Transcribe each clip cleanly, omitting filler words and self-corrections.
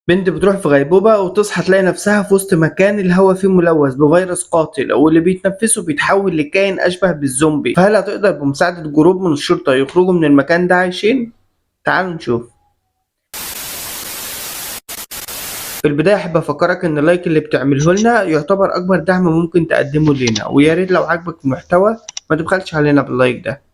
بنت بتروح في غيبوبة وتصحى تلاقي نفسها في وسط مكان الهواء فيه ملوث بفيروس قاتل، واللي بيتنفسه بيتحول لكائن أشبه بالزومبي. فهل هتقدر بمساعدة group من الشرطة يخرجوا من المكان ده عايشين؟ تعالوا نشوف. في البداية أحب أفكرك إن ال like اللي بتعمله لنا يعتبر أكبر دعم ممكن تقدمه لنا، ويا ريت لو عجبك المحتوى ما تبخلش علينا بال like ده.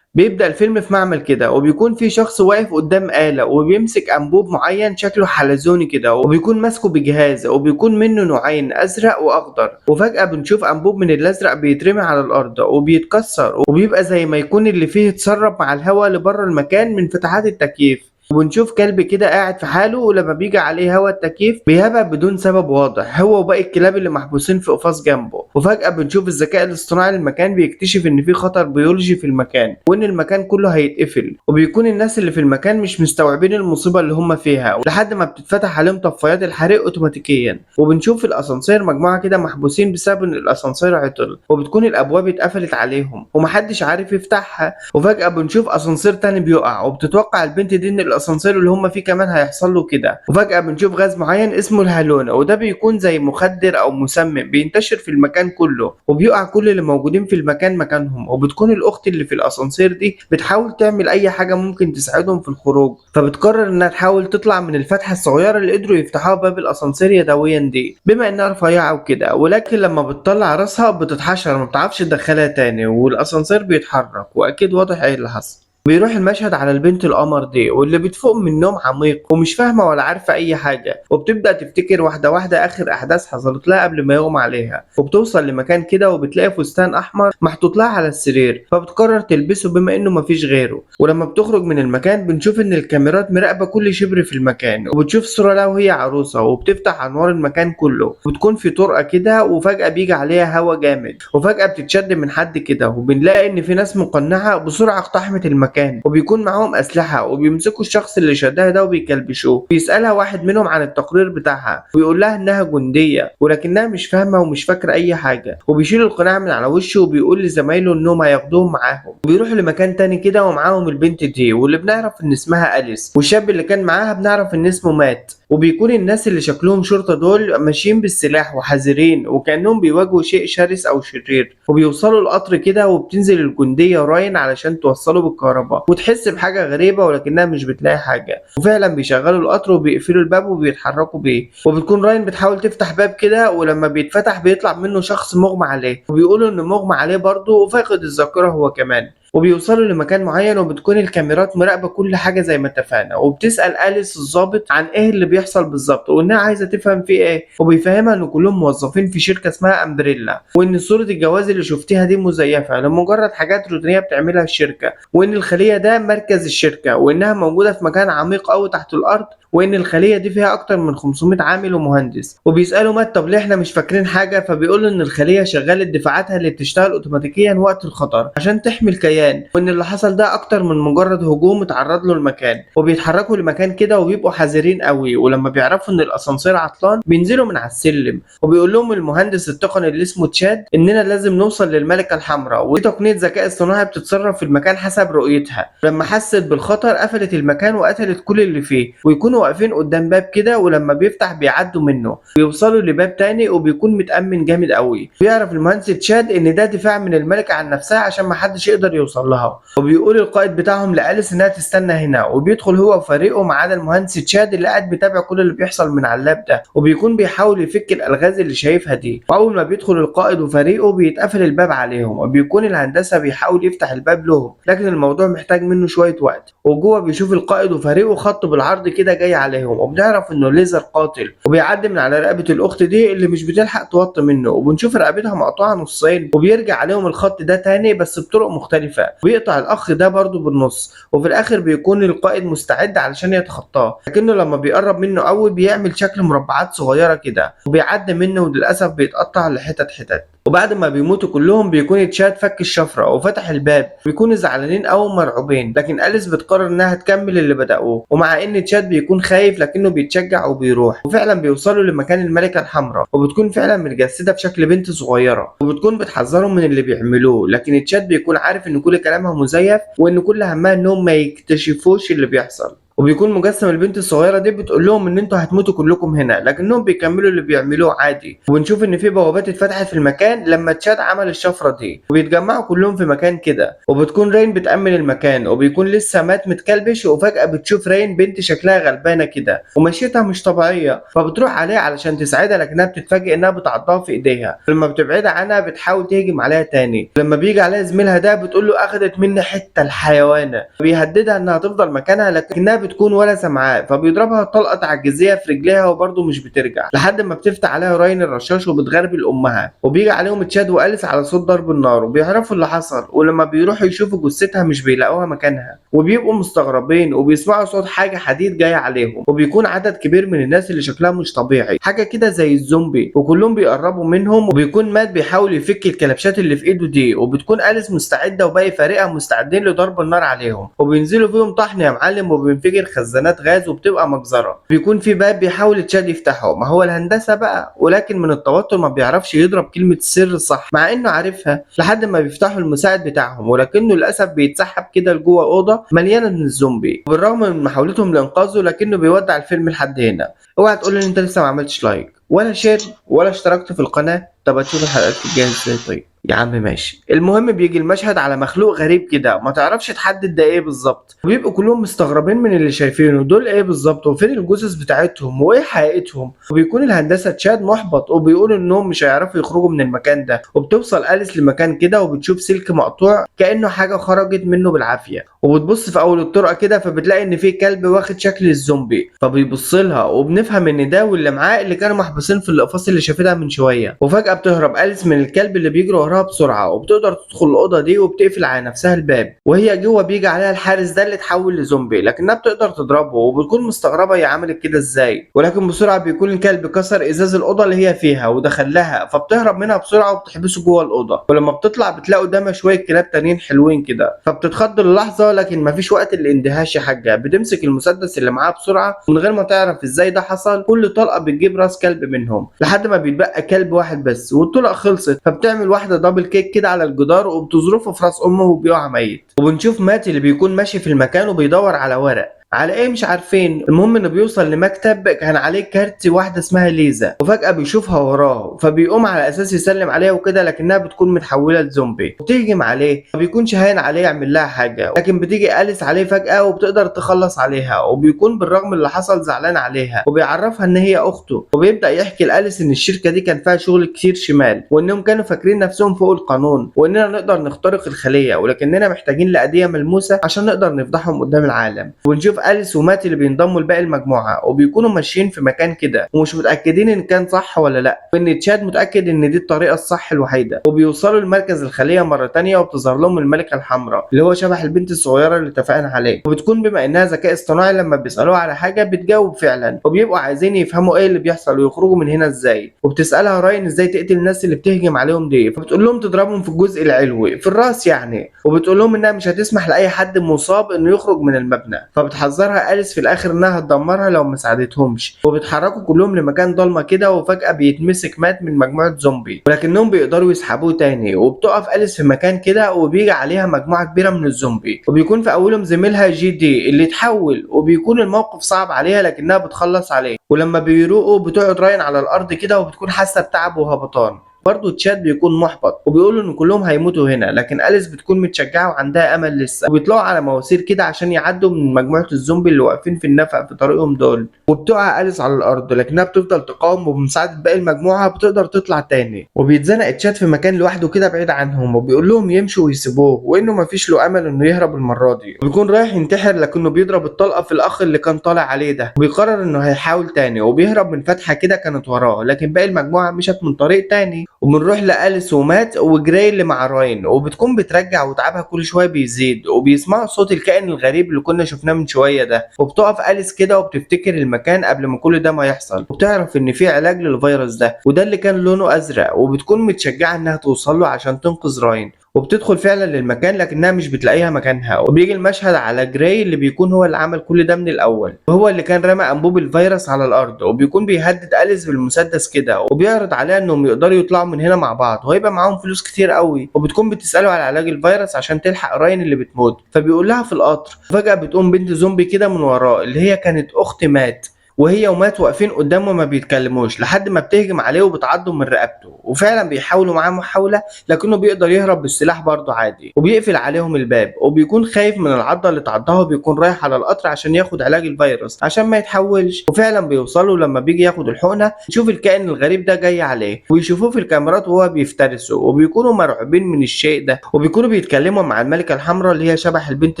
بيبدأ الفيلم في معمل كده، وبيكون في شخص واقف قدام آلة وبيمسك أنبوب معين شكله حلزوني كده، وبيكون ماسكه بجهاز، وبيكون منه نوعين أزرق وأخضر. وفجأة بنشوف أنبوب من الأزرق بيترمي على الأرض وبيتكسر، وبيبقى زي ما يكون اللي فيه اتسرب مع الهواء لبره المكان من فتحات التكييف. وبنشوف كلب كده قاعد في حاله، ولما بيجي عليه هوا التكييف بيهبل بدون سبب واضح، هو وباقي الكلاب اللي محبوسين في قفاص جنبه. وفجأة بنشوف الذكاء الاصطناعي للمكان بيكتشف ان في خطر بيولوجي في المكان، وان المكان كله هيتقفل، وبيكون الناس اللي في المكان مش مستوعبين المصيبة اللي هم فيها، لحد ما بتتفتح عليهم طفايات الحريق اوتوماتيكيا. وبنشوف في الاسانسير مجموعة كده محبوسين بسبب ان الاسانسير عطل، وبتكون الابواب اتقفلت عليهم ومحدش عارف يفتحها. وفجأة بنشوف اسانسير تاني بيقع، وبتتوقع البنت دي ان الاسانسير اللي هم فيه كمان هيحصل له كده. وفجأة بنشوف غاز معين اسمه الهالون، وده بيكون زي مخدر او مسمم بينتشر في المكان كله، وبيقع كل اللي موجودين في المكان مكانهم. وبتكون الاخت اللي في الاسانسير دي بتحاول تعمل اي حاجة ممكن تساعدهم في الخروج، فبتقرر انها تحاول تطلع من الفتحة الصغيرة اللي قدروا يفتحوها باب الاسانسير يدويا دي، بما انها رفيعة وكده. ولكن لما بتطلع راسها بتتحشر، ما بتعرفش تدخلها تاني، والاسانسير بيتحرك، واكيد واضح ايه اللي حصل. بيروح المشهد على البنت القمر دي، واللي بتفوق من نوم عميق ومش فاهمة ولا عارفة أي حاجة، وبتبدأ تفتكر واحدة واحدة آخر أحداث حصلت لها قبل ما يغمى عليها. وبتوصل لمكان كده وبتلاقي فستان أحمر محطوط لها على السرير، فبتقرر تلبسه بما إنه مفيش غيره. ولما بتخرج من المكان بنشوف إن الكاميرات مراقبة كل شبر في المكان، وبتشوف صورة لها وهي عروسة، وبتفتح أنوار المكان كله، وبتكون في طرقة كده، وفجأة بيجي عليها هوا جامد، وفجأة بتتشد من حد كده، وبنلاقي إن في ناس مقنعة بسرعة اقتحمت المكان، وبيكون معاهم أسلحة، وبيمسكوا الشخص اللي شدها ده وبيكلبشوه. بيسألها واحد منهم عن التقرير بتاعها، ويقول لها إنها جندية، ولكنها مش فاهمة ومش فاكرة أي حاجة. وبيشيل القناع من على وشه وبيقول لزمايله إنهم هياخدوهم معاهم، وبيروحوا لمكان تاني كده ومعاهم البنت دي، واللي بنعرف إن اسمها أليس، والشاب اللي كان معاها بنعرف إن اسمه مات. وبيكون الناس اللي شكلهم شرطة دول ماشيين بالسلاح وحذرين، وكأنهم بيواجهوا شيء شرس أو شرير. وبيوصلوا القطر كده، وبتنزل الجندية راين علشان توصله بالكهرباء، وتحس بحاجة غريبة ولكنها مش بتلاقي حاجة. وفعلا بيشغلوا القطر وبيقفلوا الباب وبيتحركوا بيه. وبتكون راين بتحاول تفتح باب كده، ولما بيتفتح بيطلع منه شخص مغمى عليه، وبيقولوا إنه مغمى عليه برضه وفاقد الذاكرة هو كمان. وبيوصلوا لمكان معين، وبتكون الكاميرات مراقبة كل حاجة زي ما اتفقنا. وبتسأل أليس الضابط عن ايه اللي بيحصل بالظبط، وانها عايزة تفهم فيه ايه، وبيفهمها ان كلهم موظفين في شركة اسمها أمبريلا، وان صورة الجواز اللي شفتيها دي مزيفة لمجرد حاجات روتينية بتعملها الشركة، وان الخلية ده مركز الشركة، وانها موجودة في مكان عميق قوي تحت الارض، وان الخلية دي فيها اكتر من 500 عامل ومهندس. وبيسألوا مات طب ليه احنا مش فاكرين حاجة، فبيقولوا ان الخلية شغالة دفاعاتها اللي بتشتغل اوتوماتيكيا وقت الخطر عشان تحمي الكيان، وان اللي حصل ده اكتر من مجرد هجوم اتعرض له المكان. وبيتحركوا لمكان كده وبيبقوا حذرين قوي، ولما بيعرفوا ان الاسانسير عطلان بينزلوا من على السلم. وبيقول لهم المهندس التقني اللي اسمه تشاد اننا لازم نوصل للملكة الحمراء، ودي تقنية ذكاء اصطناعي بتتصرف في المكان حسب رؤيتها. لما حست بالخطر قفلت المكان وقتلت كل اللي فيه. ويكونوا واقفين قدام باب كده، ولما بيفتح بيعدوا منه بيوصلوا لباب تاني، وبيكون متأمن جامد قوي. بيعرف المهندس تشاد ان ده دفاع من الملكة عن نفسها عشان ما حدش يقدر يوصل لها. وبيقول القائد بتاعهم لأليس انها تستنى هنا، وبيدخل هو وفريقه ما عدا المهندس تشاد اللي قاعد بيتابع كل اللي بيحصل من على ال lap ده، وبيكون بيحاول يفك الالغاز اللي شايفها دي. واول ما بيدخل القائد وفريقه بيتقفل الباب عليهم، وبيكون الهندسة بيحاول يفتح الباب لهم، لكن الموضوع محتاج منه شوية وقت. وجوه بيشوف القائد وفريقه خط بالعرض كده جاي عليهم، وبنعرف انه ليزر قاتل، وبيعدي من على رقبة الاخت دي اللي مش بتلحق توطي منه، وبنشوف رقبتها مقطوعة نصين. وبيرجع عليهم الخط ده تاني بس بطرق مختلفة، وبيقطع الاخ ده برضه بالنص. وفي الاخر بيكون القائد مستعد علشان يتخطاه، لكنه لما بيقرب منه قوي بيعمل شكل مربعات صغيرة كده وبيعدي منه، وللاسف بيتقطع لحتت حتت. وبعد ما بيموتوا كلهم بيكون تشاد فك الشفرة وفتح الباب، بيكونوا زعلانين او مرعوبين، لكن أليس بتقرر انها تكمل اللي بدأوه. ومع ان تشاد بيكون خايف لكنه بيتشجع وبيروح، وفعلا بيوصلوا لمكان الملكة الحمراء، وبتكون فعلا متجسدة في شكل بنت صغيرة، وبتكون بتحذرهم من اللي بيعملوه، لكن تشاد بيكون عارف ان كل كلامها مزيف، وان كل همها انهم ما يكتشفوش اللي بيحصل. وبيكون مجسم البنت الصغيرة دي بتقول لهم ان انتوا هتموتوا كلكم هنا، لكنهم بيكملوا اللي بيعملوه عادي. وبنشوف ان في بوابات اتفتحت في المكان لما تشاد عمل الشفرة دي، وبيتجمعوا كلهم في مكان كده. وبتكون رين بتأمن المكان، وبيكون لسه مات متكلبش. وفجأة بتشوف رين بنت شكلها غلبانة كده ومشيتها مش طبيعية، فبتروح عليها علشان تساعدها، لكنها بتتفاجئ انها بتعضها في ايديها. لما بتبعدها عنها بتحاول تهجم عليها تاني. لما بيجي عليها زميلها ده بتقول له اخدت مني حتة الحيوانة، بيهددها انها تفضل مكانها، لكنها بتكون ولا سامعاه، فبيضربها طلقة تعجيزية في رجليها وبرضه مش بترجع، لحد ما بتفتح عليها راين الرشاش وبتغربل امها. وبيجي عليهم تشاد واليس على صوت ضرب النار وبيعرفوا اللي حصل، ولما بيروحوا يشوفوا جثتها مش بيلاقوها مكانها، وبيبقوا مستغربين وبيسمعوا صوت حاجة حديد جاية عليهم. وبيكون عدد كبير من الناس اللي شكلها مش طبيعي، حاجة كده زي الزومبي، وكلهم بيقربوا منهم. وبيكون مات بيحاول يفك الكلبشات اللي في ايده دي، وبتكون أليس مستعدة وباقي فريقها مستعدين لضرب النار عليهم، وبينزلوا فيهم طحن يا معلم، وبينفجر خزانات غاز وبتبقى مجزرة. بيكون في باب بيحاول تشاد يفتحه، ما هو الهندسة بقى، ولكن من التوتر ما بيعرفش يضرب كلمة السر صح مع انه عارفها، لحد ما بيفتحوا المساعد بتاعهم، ولكنه للاسف بيتسحب كده لجوه اوضة مليانة من الزومبي. وبالرغم من محاولتهم لانقاذه لكنه بيودع الفيلم لحد هنا. اوعى تقول ان انت لسه ما عملتش like ولا share ولا اشتركت في القناة. طب هتشوف الحلقات الجاية ازاي؟ طيب يا عم ماشي. المهم بيجي المشهد على مخلوق غريب كده ما تعرفش تحدد ده ايه بالظبط، وبيبقوا كلهم مستغربين من اللي شايفينه، دول ايه بالظبط وفين الجثث بتاعتهم وايه حقيقتهم. وبيكون الهندسة تشاد محبط وبيقول انهم مش هيعرفوا يخرجوا من المكان ده. وبتوصل اليس لمكان كده وبتشوف سلك مقطوع كانه حاجة خرجت منه بالعافية، وبتبص في اول الطرقه كده فبتلاقي ان في كلب واخد شكل الزومبي، فبيبص لها وبنفهم ان ده واللي معاه اللي كانوا محبوسين في الاقفاص اللي شافتها من شوية. وفجاة بتهرب اليس من الكلب اللي بيجري وراها بسرعة، وبتقدر تدخل الاوضة دي وبتقفل على نفسها الباب. وهي جوه بيجي عليها الحارس ده اللي اتحول لزومبي، لكنها بتقدر تضربه، وبتكون مستغربه هي عملت كده ازاي. ولكن بسرعة بيكون الكلب كسر ازاز الاوضة اللي هي فيها ودخل لها، فبتهرب منها بسرعة وبتحبسه جوه الاوضة. ولما بتطلع بتلاقي قدامها شوية كلاب تانيين حلوين كده، فبتتخض للحظة، لكن مفيش وقت للاندهاش يا حاجة. بتمسك المسدس اللي معاها بسرعة ومن غير ما تعرف ازاي ده حصل، كل طلقه بتجيب راس كلب منهم لحد ما بيتبقى كلب واحد بس، والطلقه خلصت. فبتعمل واحدة double kick كده على الجدار وبتظرفه في راس امه وبيقع ميت. وبنشوف مات اللي بيكون ماشي في المكان وبيدور على ورق، على ايه مش عارفين. المهم انه بيوصل لمكتب كان عليه كارت واحدة اسمها ليزا، وفجاة بيشوفها وراه، فبيقوم على اساس يسلم عليها وكده، لكنها بتكون متحوله لزومبي وبتهجم عليه. ما بيكونش هاين عليه يعمل لها حاجة، لكن بتيجي اليس عليه فجاة وبتقدر تخلص عليها. وبيكون بالرغم اللي حصل زعلان عليها، وبيعرفها ان هي اخته. وبيبدا يحكي لاليس ان الشركة دي كان فيها شغل كتير شمال، وانهم كانوا فاكرين نفسهم فوق القانون، واننا نقدر نخترق الخلية، ولكننا محتاجين لأدية ملموسة عشان نقدر نفضحهم قدام العالم. ونشوف اليس ومات اللي بينضموا لباقي المجموعة، وبيكونوا ماشيين في مكان كده ومش متاكدين ان كان صح ولا لا، وان تشاد متاكد ان دي الطريقة الصح الوحيدة. وبيوصلوا لمركز الخلية مرة تانية، وبتظهر لهم الملكة الحمراء اللي هو شبح البنت الصغيرة اللي اتفقنا عليه. وبتكون بما انها ذكاء اصطناعي لما بيسالوها على حاجة بتجاوب فعلا، وبيبقوا عايزين يفهموا ايه اللي بيحصل ويخرجوا من هنا ازاي. وبتسالها راين ازاي تقتل الناس اللي بتهجم عليهم دي، فبتقول لهم تضربهم في الجزء العلوي في الراس يعني، وبتقول لهم انها مش هتسمح لاي حد مصاب انه يخرج من المبنى. فبتحذرها أليس في الاخر انها هتدمرها لو ما ساعدتهمش. وبيتحركوا كلهم لمكان ضلمة كده، وفجاة بيتمسك مات من مجموعة زومبي، ولكنهم بيقدروا يسحبوه تاني. وبتقف أليس في مكان كده وبيجي عليها مجموعة كبيرة من الزومبي، وبيكون في اولهم زميلها جي دي اللي اتحول، وبيكون الموقف صعب عليها لكنها بتخلص عليه. ولما بيروقوا بتقعد راين على الارض كده وبتكون حاسه بتعب وهبطان. برضه تشاد بيكون محبط وبيقولوا ان كلهم هيموتوا هنا، لكن أليس بتكون متشجعه وعندها امل لسه. وبيطلعوا على مواسير كده عشان يعدوا من مجموعة الزومبي اللي واقفين في النفق في طريقهم دول. وبتقع أليس على الارض لكنها بتفضل تقاوم، وبمساعده باقي المجموعة بتقدر تطلع تاني. وبيتزنق تشاد في مكان لوحده كده بعيد عنهم، وبيقول لهم يمشوا ويسيبوه وانه مفيش له امل انه يهرب المرة دي. وبيكون رايح ينتحر لكنه بيضرب الطلقة في الاخ اللي كان طالع عليه ده، وبيقرر انه هيحاول تاني، وبيهرب من فتحه كده كانت وراه، لكن باقي المجموعة مشت من طريق تاني. وبنروح لأليس ومات وجراي اللي مع راين، وبتكون بترجع وتعبها كل شوية بيزيد، وبيسمعوا صوت الكائن الغريب اللي كنا شفناه من شوية ده. وبتقف أليس كده وبتفتكر المكان قبل ما كل ده ما يحصل، وبتعرف ان في علاج للفيروس ده، وده اللي كان لونه ازرق، وبتكون متشجعه انها توصل له عشان تنقذ راين. وبتدخل فعلا للمكان لكنها مش بتلاقيها مكانها. وبيجي المشهد على جراي اللي بيكون هو اللي عمل كل ده من الاول، وهو اللي كان رمى انبوب الفيروس على الارض، وبيكون بيهدد أليس بالمسدس كده، وبيعرض عليها انهم يقدروا يطلعوا من هنا مع بعض وهيبقى معاهم فلوس كتير قوي. وبتكون بتساله على علاج الفيروس عشان تلحق راين اللي بتموت، فبيقول لها في القطر. فجأة بتقوم بنت زومبي كده من وراه اللي هي كانت اخت مات، وهي ومات واقفين قدامه ما بيتكلموش لحد ما بتهجم عليه وبتعضه من رقبته، وفعلا بيحاولوا معاه محاولة لكنه بيقدر يهرب بالسلاح برضه عادي، وبيقفل عليهم الباب، وبيكون خايف من العضة اللي تعضها، وبيكون رايح على القطر عشان ياخد علاج الفيروس عشان ما يتحولش. وفعلا بيوصلوا لما بيجي ياخد الحقنة يشوف الكائن الغريب ده جاي عليه، ويشوفوه في الكاميرات وهو بيفترسه، وبيكونوا مرعوبين من الشيء ده، وبيكونوا بيتكلموا مع الملكة الحمراء اللي هي شبح البنت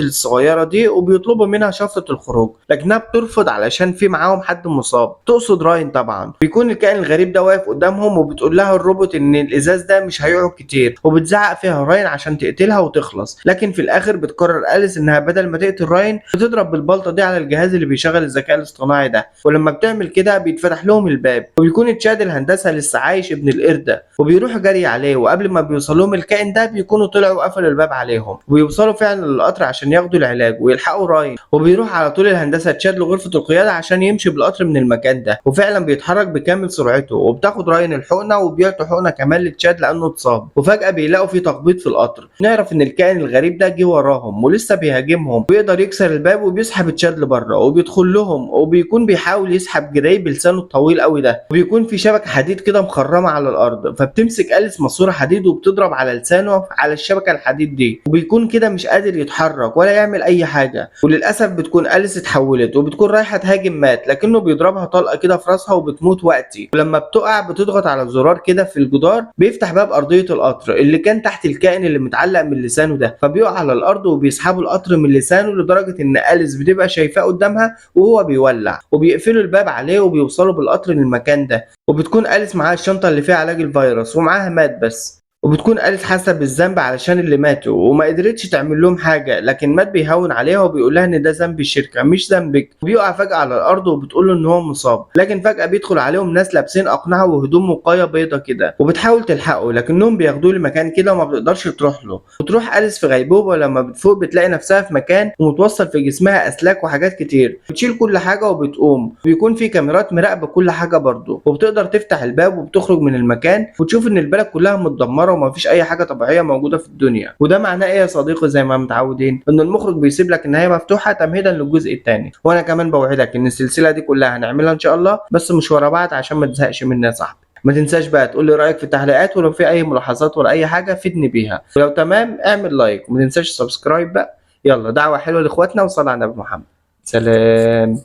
الصغيرة دي، وبيطلبوا منها شفرة الخروج لكنها بترفض علشان في معاهم حد مصاب، تقصد راين طبعا. بيكون الكائن الغريب ده واقف قدامهم، وبتقول لها الروبوت ان الازاز ده مش هيقعد كتير، وبتزعق فيها راين عشان تقتلها وتخلص، لكن في الاخر بتقرر أليس انها بدل ما تقتل راين بتضرب بالبلطه دي على الجهاز اللي بيشغل الذكاء الاصطناعي ده، ولما بتعمل كده بيتفتح لهم الباب، وبيكون تشاد الهندسة لسه عايش ابن القردة، وبيروحوا جري عليه، وقبل ما بيوصل لهم الكائن ده بيكونوا طلعوا وقفلوا الباب عليهم، وبيوصلوا فعلا للقطر عشان ياخدوا العلاج ويلحقوا راين، وبيروح على طول الهندسة تشاد لغرفة القيادة عشان يمشي بالقطر من المكان ده، وفعلا بيتحرك بكامل سرعته، وبتاخد راين الحقنة وبيعطوا حقنه كمان لتشاد لانه اتصاب. وفجاة بيلاقوا في تخبيط في القطر، نعرف ان الكائن الغريب ده جه وراهم ولسه بيهاجمهم، ويقدر يكسر الباب وبيسحب تشاد لبره وبيدخل لهم، وبيكون بيحاول يسحب جراي بلسانه الطويل قوي ده، وبيكون في شبكة حديد كده مخرمة على الارض، فبتمسك أليس ماسوره حديد وبتضرب على لسانه على الشبكة الحديد دي، وبيكون كده مش قادر يتحرك ولا يعمل اي حاجة. وللاسف بتكون أليس اتحولت وبتكون رايحة تهاجم مات، لكنه بيضربها طلقه كده في راسها وبتموت وقتي. ولما بتقع بتضغط على الزرار كده في الجدار بيفتح باب ارضية القطر اللي كان تحت الكائن اللي متعلق من لسانه ده، فبيقع على الارض وبيسحبوا القطر من لسانه لدرجة ان أليس بتبقى شايفاه قدامها وهو بيولع، وبيقفلوا الباب عليه وبيوصلوا بالقطر للمكان ده. وبتكون أليس معاها الشنطة اللي فيها علاج الفيروس ومعاها مات بس، وبتكون أليس حاسة بالذنب علشان اللي ماتوا وما قدرتش تعمل لهم حاجة، لكن مات بيهون عليها وبيقول لها ان ده ذنب الشركة مش ذنبك. وبيقع فجأة على الأرض وبتقول له ان هو مصاب، لكن فجأة بيدخل عليهم ناس لابسين أقنعة وهدوم وقاية بيضة كده، وبتحاول تلحقه لكنهم بياخدوه لمكان كده وما بتقدرش تروح له. وتروح أليس في غيبوبة، ولما بتفوق بتلاقي نفسها في مكان ومتوصل في جسمها أسلاك وحاجات كتير، بتشيل كل حاجة وبتقوم، بيكون في كاميرات مراقبة كل حاجة برضه، وبتقدر تفتح الباب وبتخرج من المكان وتشوف ان البلد كلها متدمرة وما فيش اي حاجة طبيعية موجودة في الدنيا. وده معناه ايه يا صديقي؟ زي ما متعودين ان المخرج بيسيب لك النهاية مفتوحة تمهيدا للجزء الثاني، وانا كمان بوعدك ان السلسلة دي كلها هنعملها ان شاء الله، بس مش ورا بعض عشان ما تزهقش مني يا صاحبي. ما تنساش بقى تقول لي رايك في التعليقات، ولو في اي ملاحظات ولا اي حاجة فيدني بيها، ولو تمام اعمل like وما تنساش subscribe بقى. يلا دعوه حلوة لاخواتنا وصلى على النبي محمد. سلام.